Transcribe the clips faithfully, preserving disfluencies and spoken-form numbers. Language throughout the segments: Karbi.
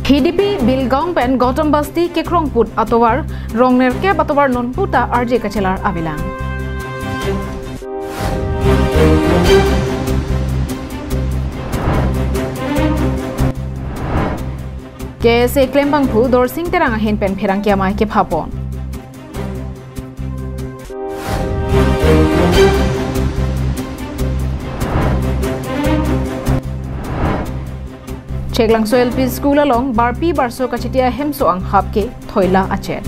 Hidipi Bilgaon pen Gautam Basti kekrongput atovar rong nerkep atovar nonputa arje kachelar avelang. K S A klembangphu Dorsing Terang ahin pen pherangke amei kephapon. Cheklangso L P School along barpi barso kachiti ahemso anghap ke thoila achet.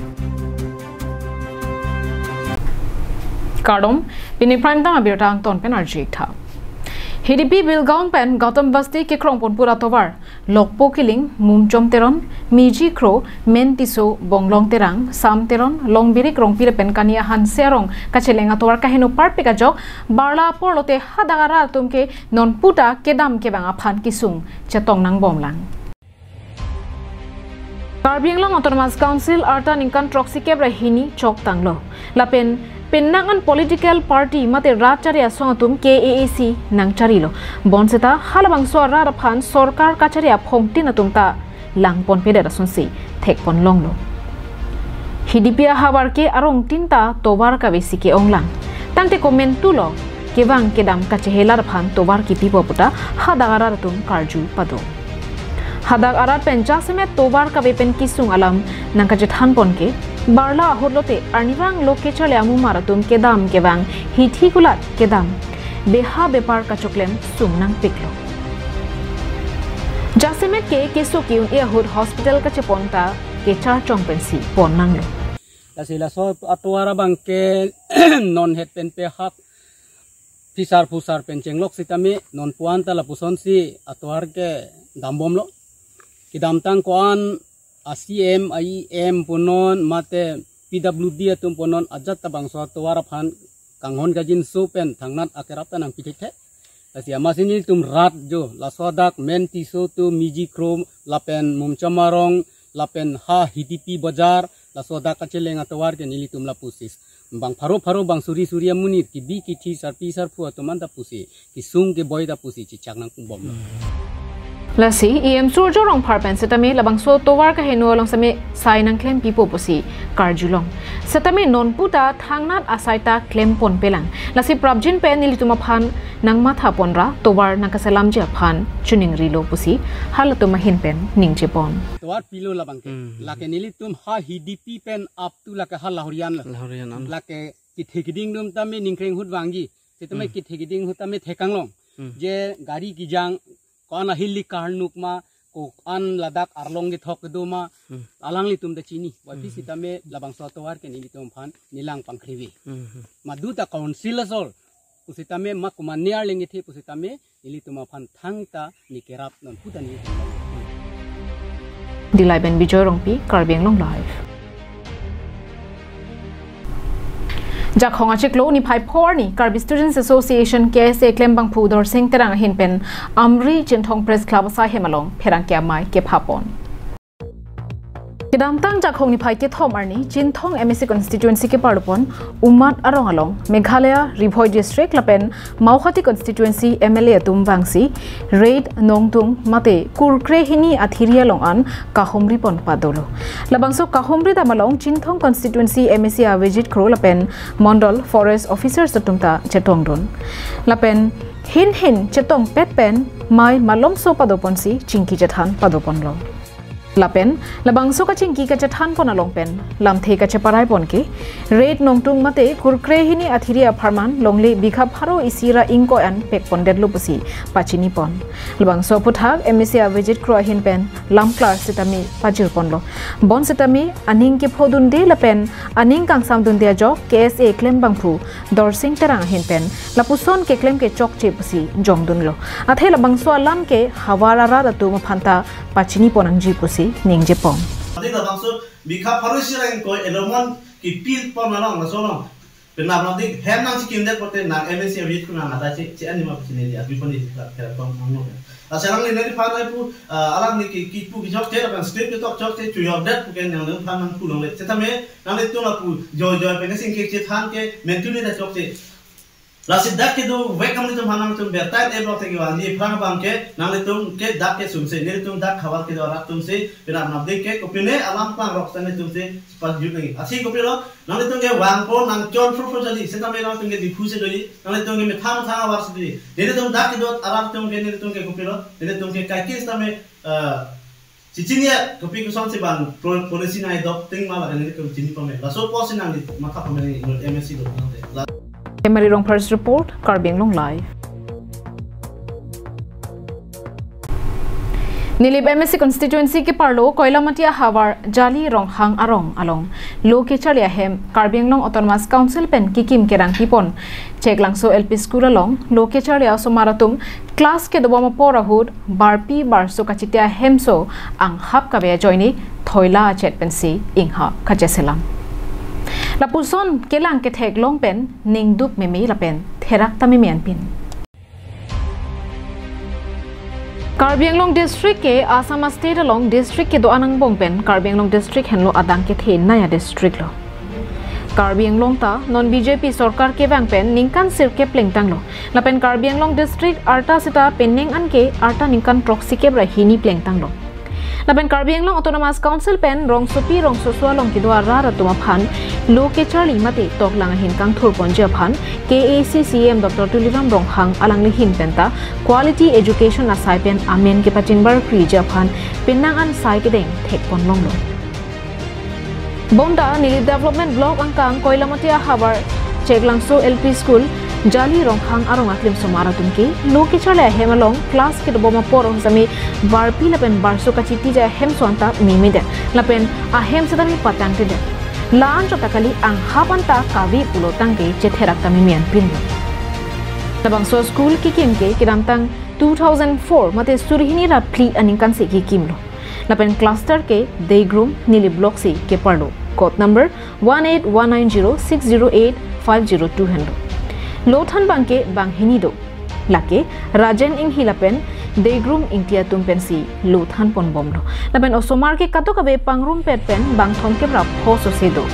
Kardom, pini Prime Time abirta angton pen arju-ik tha. Hidipi Bilgaon pen Gautam Basti kekrongpon pura tovar Lokpo Killing, Mumchom Teron, Miji Kro, Men Tisso, Bonglong Terang, Sam Teron, Longbirik Rongpi lapen Kania Hanse arong kacheleng atovar kaheno parpik ajok barla apor lote hadak arat atum ke nonputa kedam kevang aphan kesung chetong nangbomlang. Karbi Anglong Autonomous Council arta ningkan throksi kep ra hini choktanglo. Lapen penang an political party mate rat chari asong atum K A A C nangcharilo. Bonseta halabangso arat aphan sorkar kachari aphongtin atum ta langponpedet asonsi thekponlonglo. Hidipi ahavar ke arongtin ta tovar kavesi ke-onglang. Tangte komentulo kevang kedam kachehelar aphan tovar kipipo puta hadak arat atum karju pado. Hadak arat pen jasemet tovar kave pen kesung alam nangkachethanpon ke barla ahut lote arnivang lo kecharli amumar atum kedam kevang hithi kulat kedam beha bepar kachoklem sung nangpiklo. Jasemet ke keso ke-un-e ahut hospital kachepon ta kecharchong pensi ponnanglo. Lasi laso atovar abang ke non het pen pe hak phisar phusar pen chenglok sitame nonpu-an ta lapusonsi atovar ke dambomlo. Kedamtang ko-an a C M, a E M punon mate P W D atum punon ajat ta bangso atovar aphan kanghon kajinso pen thangnat akerap ta nangpithek the. Lasi amatsi nelitum rat jo laso dak Men Tisso atum, Miji Kro lapen Mumchom arong lapen ha Hidipi Bazar laso dak kacheleng atovar ke nelitum lapusi bang pharo pharo bang suri suri amonit kebi kethe sarpi sarpo atum an ta pusi kesung keboi ta pusi chechak nangbomlo. Lasi E M Surjya Rongphar pen setame labangso tovar kaheno along same sai nangklempipo pusi karjulong. Setame nonputa thangnat asai ta klemponpelang. Lasi prapjin pen nelitum aphan nangmathaponra tovar nangkaselamji aphan chuningrilo pusi halatum ahin pen ningjepon. Tovar pilo labang ke. Hmm. Lake nelitum ha Hidipi pen up to lake ha Lahorian lo. Lahorian an. Lake kethe keding atum tame ningkreng ahut vangji. Setame Hmm. kethe keding ahut tame thekanglong. Hmm. Je gari kejang ko-an ahili karnuk ma, ko-an ladak arlong kethok kedo ma, Hmm. alanglitum ta chini. Waphi Hmm. sitame labangso atovar ke nelitum aphan nelang pangkrivi. Hmm. Madu ta council asol pusitame ma komat ne arleng kethe pusitame nelitum aphan thangta nekerap nonputa nelitum. Dilai pen Bijoy Rongpi, Karbi Anglong Live. Jakhong achiklo niphai pho arni Karbi Students Association K S A klembangphu Dorsing Terang ahin pen Amri Chinthong Press Club asai hem along pherangke amei kephapon. Kedamtang Jakhong niphai kethom arni Chinthong M A C constituency keparlupon Umad arong along Meghalaya Ri-Bhoi District lapen Mawhati constituency M L A atum vangsi Red, Nongtung mate Kurkre hini athiri along an kahumripon padolo. Labangso kahumri dam along Chinthong constituency M A C Avijit Kro lapen Mondol forest officers atum ta chetongdun. Lapen hin hin chetongpet pen mei malomso padoponsi chingki chethan padoponlo. Lapen labangso kachingki kachethanpon along pen lamthe kacheparaipon ke Red, Nongtung mate Kurkre hini athiri apharman longle bigha pharo isi ra ingkoi an pekpondetlo pusi pachinipon. Labangso aphuthak M A C Avijit Kro ahin pen lamklar sitame pajirponlo. Bonsitame aning kephodunde lapen aning kangsamdunde ajok K S A klembangphu Dorsing Terang ahin pen lapuson keklem ke chokche pusi jongdunlo. Athe labangso alam ke havar arat atum aphan ta pachinipon nangji pusi ningjepon. Ati labangso bigha pharo isi ra ingkoi alongmon kipilpon along laso along. Penap nang dik hem nangchekimdet pote nang M A C Avijit Kro nang ada che che ani ma pusi neli abipon ni la kera tong nang no. Lasi alangli neliphan ai pu, ah, alangli ke kipu kechokche lapen script ketok chokche chuyokdet pu ke nang neliphan nangpu longle. Setame nanglitum lapu joi joi pen kesing kechethan ke mentuni ta chokche. Lasi dak kedo vek nanglitum aphan nangtum bertai e blog teki wali phrang abang ke nanglitum ke dak ke sumse nelitum dak khabar kedo arat tumsi pinap napdik ke kopine alam plang rok sa nelitum si sepat jut lagi. Asi kopilo nanglitum ke vangpo nang chon fro fro jadi setame nanglitum ke diphu se doji nanglitum ke methang methang avar se doji. Nelitum dak kedo arat tum ke nelitum ke kopilo nelitum ke kaike setame eh, Cicini ya, kopi kosonsi bang pro-, polisi nangdok ting ma lakan nelitum chini pame. Laso posi nangli matha pame nang inut M S C do nangte. La- Emily Rongphar's report, Karbi Anglong Live. Nilip M S C constituency keparlo Koilamati ahavar Jali Ronghang arong along lo kecharli ahem Karbi Anglong Autonomous Council pen kekim kerang kipon. Cheklangso L P School along lo kecharli asomar atum class kedobom apor ahut barpi barso kachiti ahemso anghap kave ajoine thoila achet pensi ingha kacheselam. Lapuson kelang kethek long pen ningduk meme lapen therak ta meme anpin. Karbi Anglong District ke Assam State along district kedo-an angbong pen Karbi Anglong District henlo adang kethenei a-district lo. Karbi Anglong ta non B J P sorkar kevang pen ningkan sirkep plengtanglo. Lapen Karbi Anglong District arta seta penang an ke arta ningkan throksi kep ra hini plengtanglo. Lapen Karbi Anglong Autonomous Council pen rongsopi rongsoso along kedo arat atum aphan lo kecharli mate toklang ahin kangthur ponji aphan K A A C C E M Doctor Tuliram Ronghang alangli ahin penta quality education asai pen amen kepachingbar kriji aphan penang an sai kedeng thekpon longlo. Bonta Nilip Development Block angkang Koilamati ahavar Cheklangso L P School Jali Ronghang arong aklim somar atum ke lo kecharli ahem along class kedobom apor sami barpi lapen barso kachiti ja ahem so anta meme det lapen ahem setame patang te det. La-an chot ta kali anghap anta kave pulo tangte chetherak ta meme anpin. Labangso school kekim ke kedamtang two thousand four mate suri hini ra phli aningkan si kekimlo. Lapen cluster ke Deigrum Nilip Block si keparlo. Code number one eight one nine zero six zero eight five zero two henlo. Lo than abang ke banghini do. Lake Rajen Inghi lapen Deigrum Ingti atum pensi lo than ponbomlo. Lapen osomar ke kadokave pangrumpet pen bang thomkep ra pho sose do.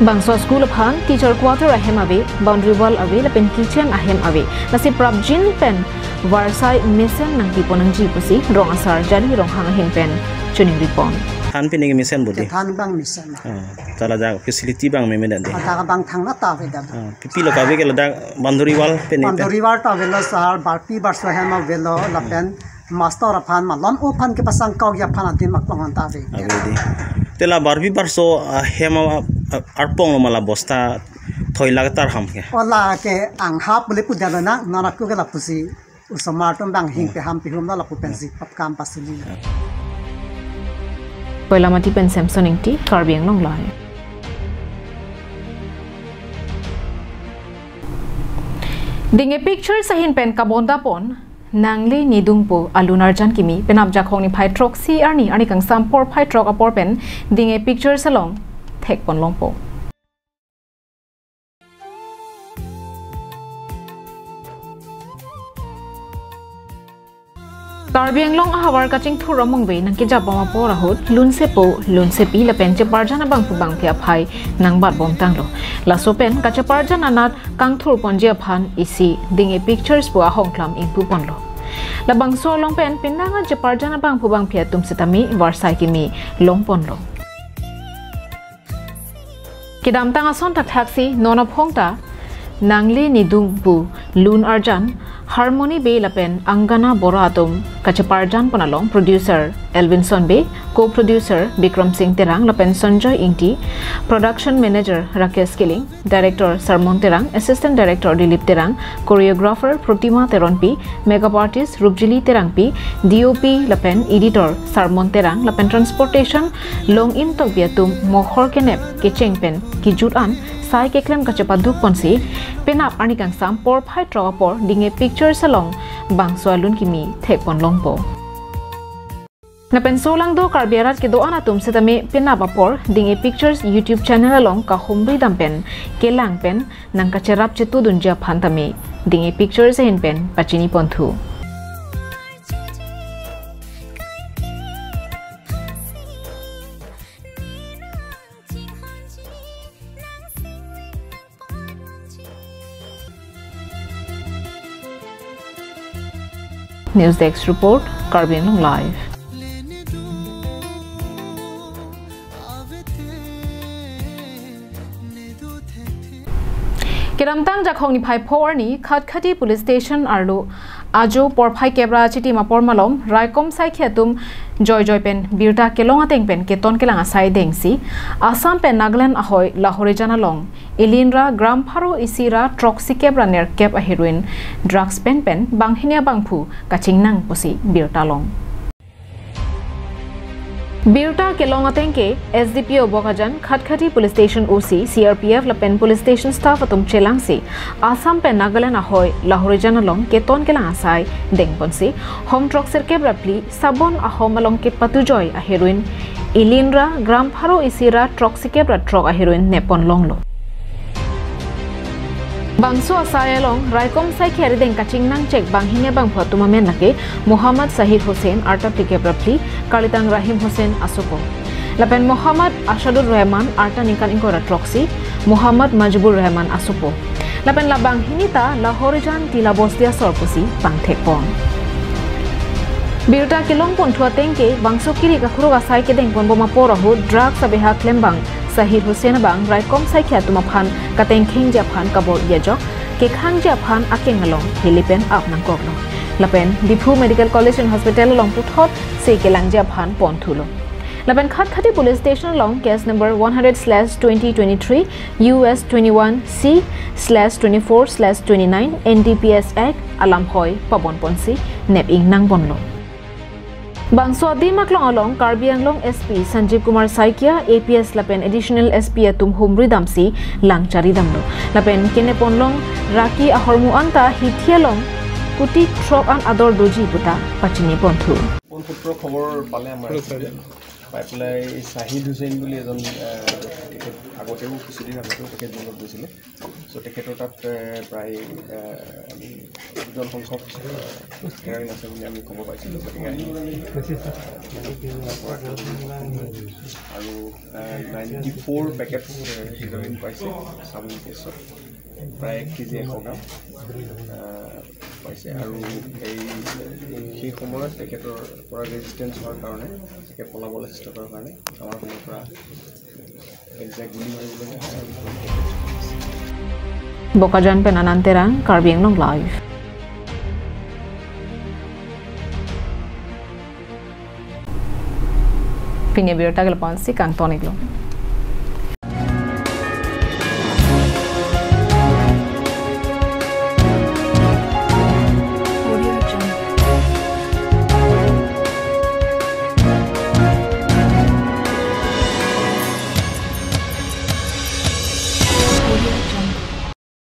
Bangso school aphan teacher quarter ahem ave, boundary wall ave, lapen kitchen ahem ave. Lasi prapjin pen varsai mesen nangpipo nangji pusi rong asar Jali Ronghang ahin pen choningri pon. Than pini ke mesen budi. Than abang mesen. Ah, ta ladak facility abang meme det de. Ladak abang thangnatta ave det. Ah, pipilo kave ke ladak boundary wall pen pen. Boundary wall ta avelo sir, barpi barso ahem avelo lapen master aphan malom aphan kepasang kau ya aphan adim aklong anta ave. Ave di. Te la barpi barso ahem a-, a-, arpong lo ma la bosta thoila ketar ham ke. O lake anghap bole pudalo na, naraku ke lapusi. Osomar atum bang hing peham pehum na lapu pensi pap kam pasuli. Koilamati pen Samson Ingti, Karbi Anglong Live. Dinge Pictures ahin pen kabonda pon, Nangle Nidung pu alun arjan kimi, penap Jakhong niphai throksi arni, arni kangsam porphai throk apor pen, Dinge Pictures along thekpon longpo. Karbi Anglong ahavar kachingthur amongve nangkejapbom apor ahut lunsepo, lunsepi lapen cheparjan abangphu bangphi aphai nangbatbomtanglo. Laso pen kacheparjan anat kangthur ponji aphan isi Dinge Pictures pu ahongklam ingpu ponlo. Labangso along pen penang an cheparjan abangphu bangphi atum setame varsai kimi long ponlo. Kedamtang ason thakthaksi non aphong ta Nangle Nidung pu lun arjan Harmony Bey lapen Angana Bora atum kacheparjan pon along producer Elvinson Bey, co-producer Bikram Singh Terang lapen Sanjoy Ingti, production manager Rakesh Killing, director Sarmon Terang, assistant director Dilip Terang, choreographer Protima Teronpi, makeup artist Rupjili Terangpi, D O P lapen editor Sarmon Terang lapen transportation Long In Tokbi atum mohor kenep kecheng pen kejut an sai keklem kachepaduk ponsi penap arni kangsam porphai throk apor Dinge Pictures along bangso alun kimi thekpon longpo. Lapen solangdo Karbi arat kedo-an atum setame penap apor Dinge Pictures YouTube channel along kahumri dam pen kelang pen nangkacherap chetudunji aphan tame Dinge Pictures ahin pen pachini ponthu. News Desk Report, Karbi Anglong Live. Kedamtang Jakhong niphai pho arni Khatkhati Police Station arlo ajo porphai kep ra chitim apor malom raikom saikhi atum joijoi pen birta kelong ateng pen keton kelang asai dengsi Assam pen Nagaland ahoi Lahorijan along Ilinra gram pharo isi ra throksi kep ra nerkep aheroin drugs pen pen banghini abangphu kachingnang pusi birta long. Birta kelong ateng ke S D P O Bokajan, Khatkhati Police Station O C, C R P F lapen police station staff atum chelangsi Assam pen Nagaland ahoi Lahorijan along keton kelang asai dengponsi hom throksi kep ra phli Sabon ahom along kepatujoi aheroin Ilinra gram pharo isi ra throksi kep ra throk aheroin nepon longlo. Bangso asai along raikom saikhi arideng kachingnang chek banghini abangphu atum amen lake Muhammad Sahid Hussain arta phli kep ra phli, karlitang Rahim Hussain asopo. Lapen Muhammad Ashadur Rahman arta ningkan ingkoi ra throksi, Muhammad Majibur Rahman asopo. Lapen la banghini ta Lahorijan Tila Bosti asor pusi pangthekpon. Birta kelongponthu ateng ke bangso kiri kakhuruk asai kedengpon bom apor ahut drugs abeha klembang Sahid Hussain abang raikom saikhi atum aphan katengkhengji aphan kabor-i ajok kekhangji aphan akeng along heli pen ap nangkoklo. Lapen Diphu Medical College and Hospital along puthot se kelangji aphan ponthulo. Lapen Khatkhati Police Station along case number one hundred slash twenty twenty-three U S twenty-one C slash twenty-four slash twenty-nine N D P S Act alam hoi pabonponsi nep-ingnang ponlo. Bangso adim aklong along Karbi Anglong S P Sanjeev Kumar Saikia, A P S lapen Additional S P atum humri damsi lang chari damlo. Lapen kenepon long raki ahormu anta hithi along kuti throk an ador doji puta pachiniponthu. কোন সূত্ৰৰ খবৰ পালে আমাৰ S P A? পাই পেলাই এই চাহিদ হুছেইন বুলি এজন, আহ, তেখেত আগতেও কিছুদিন আগতেও তেখেত জেলত গৈছিলে। চ' তেখেতৰ তাত, আহ, প্ৰায়, আহ, আমি দুজন সংখ্যক, আহ, হেৰইন আছে বুলি আমি খবৰ পাইছিলোঁ। গতিকে আহি, আহ, আৰু, আহ, নাইণ্টি ফ'ৰ পেকেট, আহ, হেৰইন পাইছে চাবুন কেছত। প্ৰায় এক কেজি এশ গ্ৰাম, আহ, পাইছে। আৰু এই, সেই সময়ত তেখেতৰ পৰা ৰেজিষ্টেঞ্চ হোৱাৰ কাৰণে, তেখেত পলাবলৈ চেষ্টা কৰাৰ কাৰণে আমাৰ ফালৰ পৰা একজেক্ট গুলী মাৰিবলৈ Bokajan pen Anand Terang, Karbi Anglong Live. Pini abirta ke lapu-ansi kangton-iklo.